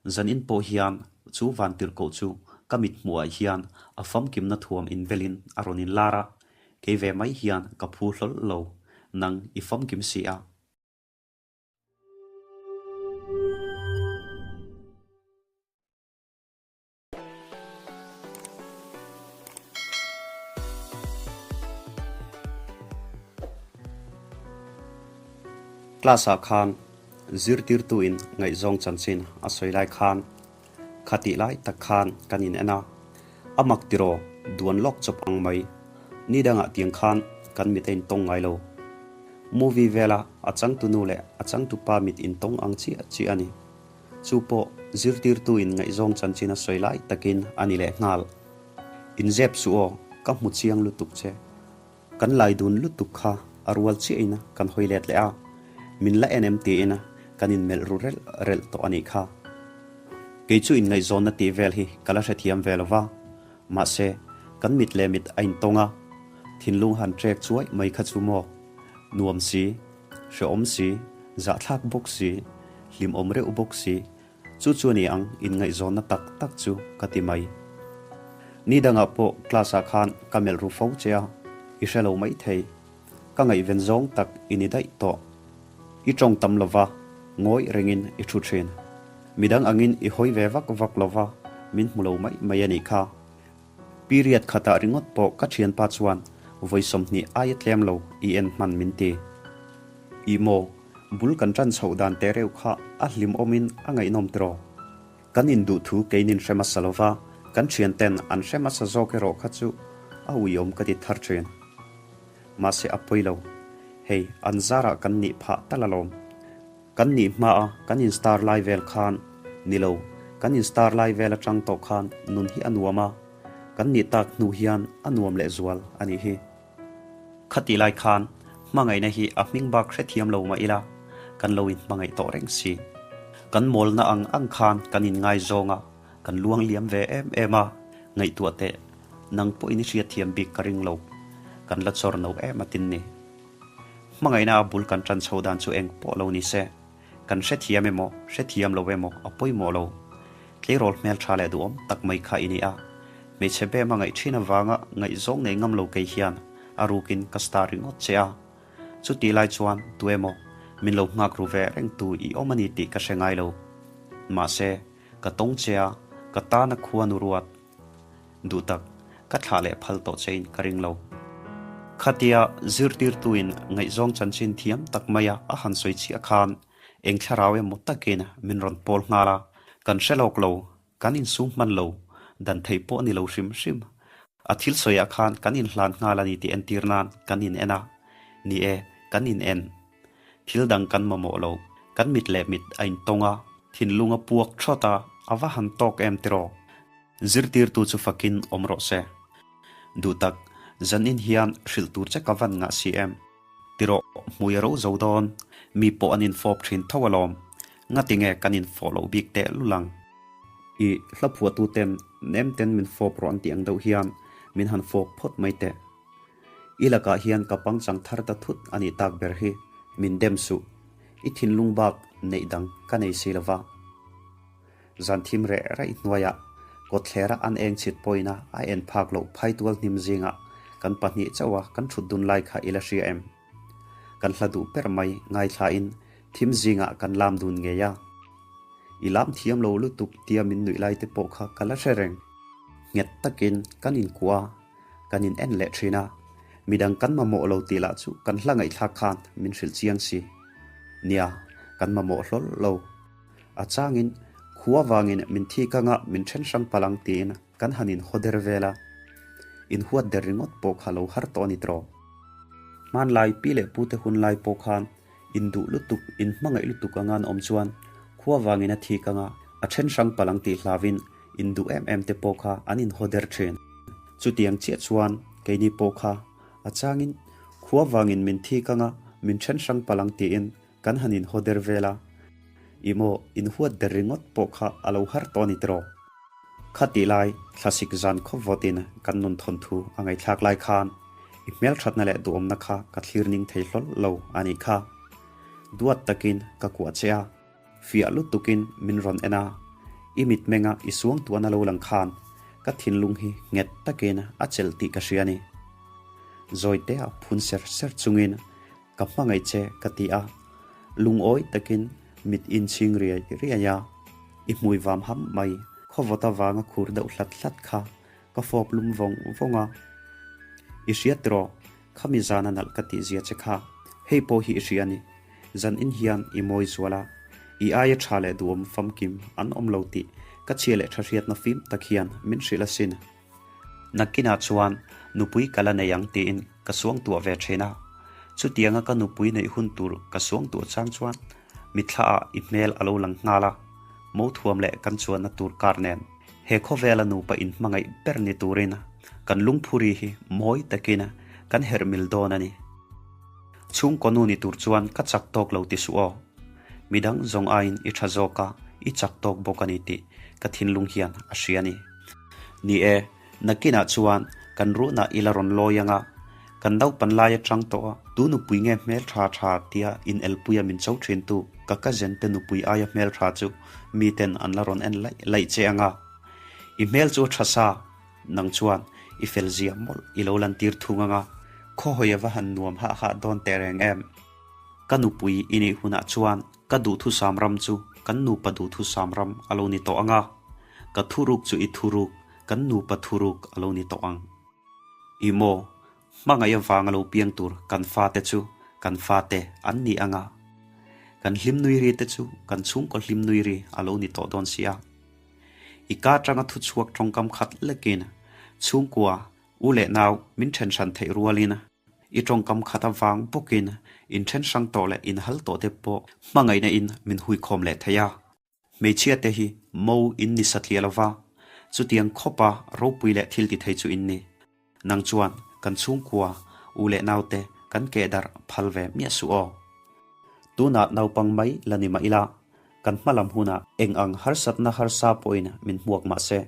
Zanin pawh hian chu vantirhkoh chu ka mit hmuhah hian a famkimna thuam inbelin a rawn inlar a, kei ve mai hian ka phu hlawl lo, nang i famkim si a. Class ah khan zirtirtu in ngaihzawng chanchin a sawi lai khan khatih lai tak khan kan in en a, a mak tiraw duan lawk chawp ang mai, ni dangah tiang khan kan mit a intawng ngai lo. Movie vela a changtu nu leh a changtu pa mit intawng ang chiah chiah a ni. Chu pawh zirtirtu in ngaihzawng chanchin a sawi lai takin a ni leh nghal. Inzep suh aw, ka hmu chiang lutuk che. Kan lai dun lutuk kha a rual chiahin kan hawi let leh a, min la en em tiin kan inmelh ru relh relh tawh a nih kha. Kei chu inngaihzawnna tih vel hi ka la hrethiam ve lo va, mahse kan mit leh mit a intawng a, thinlung han trek chuai mai kha chu maw nuam si. Hrehawm si, zahthlak bawk si, hlimawm reuh bawk si, chu chu a ni ang inngaihzawnna tak tak chu ka ti mai. Ni dangah pawh class ah khan ka melh ru fo che a, i hre lo maithei. Ka ngaihven zawng tak i ni daih tawh. I tawng tam lova, ngawih rengin i thu thin. Midang angin i hawi ve vak vak lova, min hmu lo mai mai a nih kha. Period khatah ringawt pawh ka thianpa chuan vawi 20 aia tlem lo i en hman min ti. Ih maw, bul kan tan chhoh dan teh reuh kha a hlimawmin a ngaihnawm tiraw? Kan induh thu keinin hre hmasa lova, kan thianten an hre hmasa zawk erawh kha chu a uiawm ka ti thar thin. Mahse a pawi lo. Hei, an zarah kan nih phah tal alawm. Kan nih hmaa kan in star lai vel khan ni lo, kan in star lai vel atang tawh khan nun hi a nuam a, kan nih tak hnu hian a nuam leh zual a nih hi. Khatih lai khan hmangaihna hi a hming bak hrethiam lo mah ila, kan lo in hmangaih tawh reng si. Kan mawlna ang ang khan kan in ngaizawng a, kan luang liam ve em em a, ngaihtuah teh nang pawhin i hriatthiam bik ka ring lo, kan la chawr no em a tin ni. Hmangaihna a bul kan tan chho dan chu eng pawh lo ni se, kan hrethiam emaw, hrethiam lo emaw a pawimawh lo. Tleirawl hmeltha leh duhawm tak mai kha i ni a, hmeichhe bem a ngaih thin avanga ngaihzawng nei ngam lo kei hian a rukin ka star ringawt che a. Chutih lai chuan tu emaw min lo nghak ru ve reng tu i awm a ni tih ka hre ngai lo. Mahse, ka tawng che a, ka tana khuanu ruat. Duh tak, ka thlah leh phal tawh chein ka ring lo. Khatia zirtirtuin ngaihzawng chanchin thiam tak maia a han sawi chiah khan eng thlarau emaw takin min rawn pawl nghal a, kan hre lawk lo, kan insum hman lo, dan theih pawh a ni lo hrim hrim. A thil sawiah khan kan inhlan nghal a ni tih entir nan kan in en a, ni e, kan in en. Thil dang kan mamawh lo, kan mit leh mit a intawng a, thinlung a puak thawt a, a va han tawk em tiraw? Zirtirtu chu fakin awm rawh se. Duh tak, zanin hian hrilh tur che ka van ngah si em? Tirawh, hmui a ro zo dawn, mi pawh an infawp thin tho alawm. Ngati nge kan infawh loh bik teh lul ang? I hla phuahtu ten nem ten min fawp rawh an tih ang deuh hian min han fawp phawt mai teh. I lakah hian ka pangchang thar ta thut a nih tak ber hi, min dem suh. I thinlung bak neih dang ka nei si lova. Zan thim reh raih hnuaiah kawtthlera an eng chhit pawina a en phak loh phaitual hnim zingah kan pahnih chauha kan thut dun lai kha i la hria em? Kan hla duh ber mai ngaithlain thim zingah kan lam dun ngei a. I lam thiam lo lutuk tia min nuih lai te pawh kha ka la hre reng. Nghet takin kan inkuah a, kan in en leh thin a. Midang kan mamawh lo tih lah chu kan hla ngaihthlak khan min hrilh chiang si. Nia, kan mamawh hlawl lo. A changin, khua vangin min thi kanga min then hrang palh ang tiin kan han inhaw der vel a. Inhuat der ringawt pawh kha lo har tawh a ni tawh. Hmanlai pi leh pute hun lai pawh khan induh lutuk, inhmangaih lutuk anga an awm chuan khua vangin a thi kanga a then hrang palh ang tih hlauin induh em em te pawh kha an inhaw der thin. Chutiang chiah chuan keini pawh kha a changin khua vangin min thi kanga min then hrang palh ang tiin Kan han inhaw der vel a, i maw inhuat der ringawt pawh kha a lo har tawh a ni tiraw? Khatih lai thlasik zan khawp vawtin kan nun thawnthu a ngaihthlak lai khan i hmelthatna leh duhawmna kha ka thlir ning thei hlawl lo a nih kha. Duat takin ka kuah che a, fiah lutukin min rawn en a. I mitmenga i suangtuahna lo lang khan ka thinlung hi nghet takin a chelh tih ka hria a ni. Zawitea phun ser ser chungin ka hmangaih che ka ti a, lungawi takin mit inchhing riai riai a, i hmui vam ham mai khawvawt avanga khur deuh hlat hlat kha ka fawp lum vawng vawng a. I hria tiraw, khami zana nalh ka tih zia che kha, hei pawh hi i hria a ni. Zan in hian i mawi zual a, i aia tha leh duhawm famkim an awm lo tih ka chhia leh tha hriatna fim tak hian min hrilh asin. Nakinah chuan nupui ka la nei ang tiin ka suangtuah ve thin a. Chutianga ka nupui neih hun tur ka suangtuah chang chuan mithlaah i hmel a lo lang nghal a, mothuam leh kan chuanna tur kar nen he khawvela nupa inhmangaih ber ni turin kan lungphuri hi mawi takin kan herh mil dawn a ni. Chhungkaw nu ni tur chuan ka chak tawk lo ti suh aw. Midang zawng aiin i tha zawk a, i chak tawk bawk a ni tih ka thinlung hian a hria a ni. Ni e, nakinah chuan kan ruhnah i la rawn lawi ang a, kan naupan lai atang tawh a, tu nupui nge hmeltha tha tia inelpuia min cho thintu ka cousin te nupui aia hmeltha chu miten an la rawn en laih laih che ang a. I hmel chu a tha sa. Nang chuan i fel zia mawlh i lo lantir thung ang a, khawhawi a va han nuam hah hah dawn teh reng em? Ka nupui i nih hunah chuan ka duhthusam ram chu kan nupa duhthusam ram a lo ni tawh ang a, ka thuruk chu i thuruk, kan nupa thuruk a lo ni tawh ang. Ih maw, hmangaih avanga lo piang tur kan fate chu kan fate an ni ang a, kan hlim nui ri te chu kan chhungkaw hlim nui ri a lo ni tawh dawn si a. I ka atanga thu chhuak tawngkam khat lekin chhungkua u leh nau min then hran theih rualin i tawngkam khat avang bawkin inthen hrang tawh leh inhal tawh te pawh hmangaihna in min huikhawm leh thei a. Hmeichhia te hi mo in ni satliah lova, chutiang khawpa ropui leh thil ti thei chu in ni. Nang chuan kan chhungkua u leh naute kan keh darh phal ve miah suh aw. Tunah naupang mai la ni mah ila, kan hma lam hunah eng ang harsatna harsa pawhin min hmuak mah se,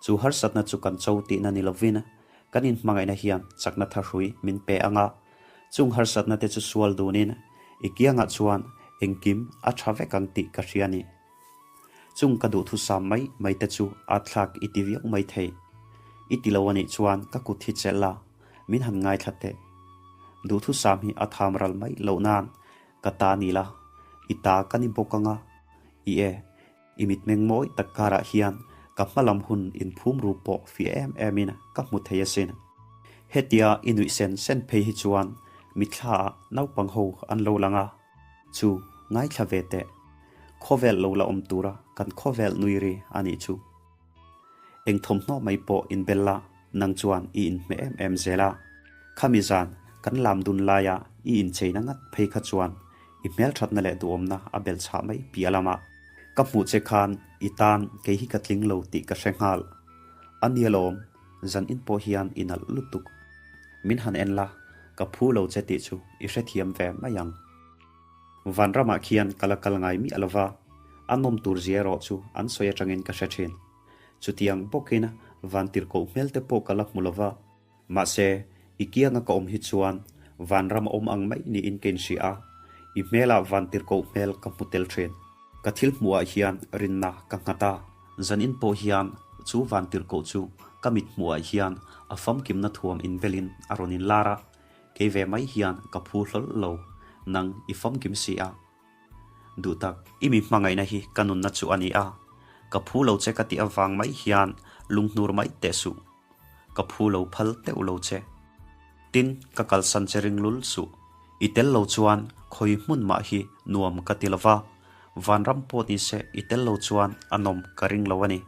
chu harsatna chu kan cho tihna ni lovin kan inhmangaihna hian chakna thahrui min pe ang a, chung harsatna te chu sual dunin i kiangah chuan engkim a tha vek ang tih ka hria a ni. Chung ka duhthusam mai mai te chu a thlak i ti viau mai thei. I ti lo a nih chuan ka kut hi chelh la, min han ngaithla teh. Duhthusam hi a tham ral mai loh nan ka ta ni la, i ta ka ni bawk ang a, i e, i mitmeng mawi tak karah hian ka hmalam hun inphum ru pawh fiah em em in ka hmu thei asin. Hetia i nuih sen sen phei hi chuan mithlaah naupang ho an lo lang a, chu ngaithla ve teh. Khawvel lo la awm tura kan khawvel nui ri a nih chu. Eng thawmhnaw mai pawh inbel la, nang chuan i inhmeh em em zel a. Khami zan kan lam dun laia i incheina ngat phei kha chuan i hmelthatna leh duhawmna a bel chhah mai piah lamah ka hmuh che khan i tan kei hi ka tling lo tih ka hre nghal. A nia lawm, zan in pawh hian i nalh lutuk. Min han en la, ka phu lo che tih chu i hrethiam ve mai ang. Vanramah khian ka la kal ngai miah lova, a nawm tur zia erawh chu an sawi atangin ka hre thin. Chutiang bawkin vantirhkoh hmel te pawh ka la hmu lova, mahse i kianga ka awm hi chuan vanram a awm ang mai niin ka inhria a, i hmelah vantirhkoh hmel ka hmu tel thin. Ka thil hmuhah hian rinna ka nghat a, zanin pawh hian chu vantirhkoh chu ka mit hmuhah hian a famkimna thuam inbelin a rawn inlar a, Kei ve mai hian ka phu hlawl lo, nang i famkim si a. Duh tak, i mi hmangaihna hi ka nunna chu a ni a, ka phu lo che ka tih avang mai hian lunghnur mai teh suh. Ka phu lo phal teuh lo che. Tin, ka kalsan che ring lul suh. I tel lo chuan khawi hmun mah hi nuam ka ti lo va, vanram pawh ni se i tel lo chuan a nawm ka ring lo a ni.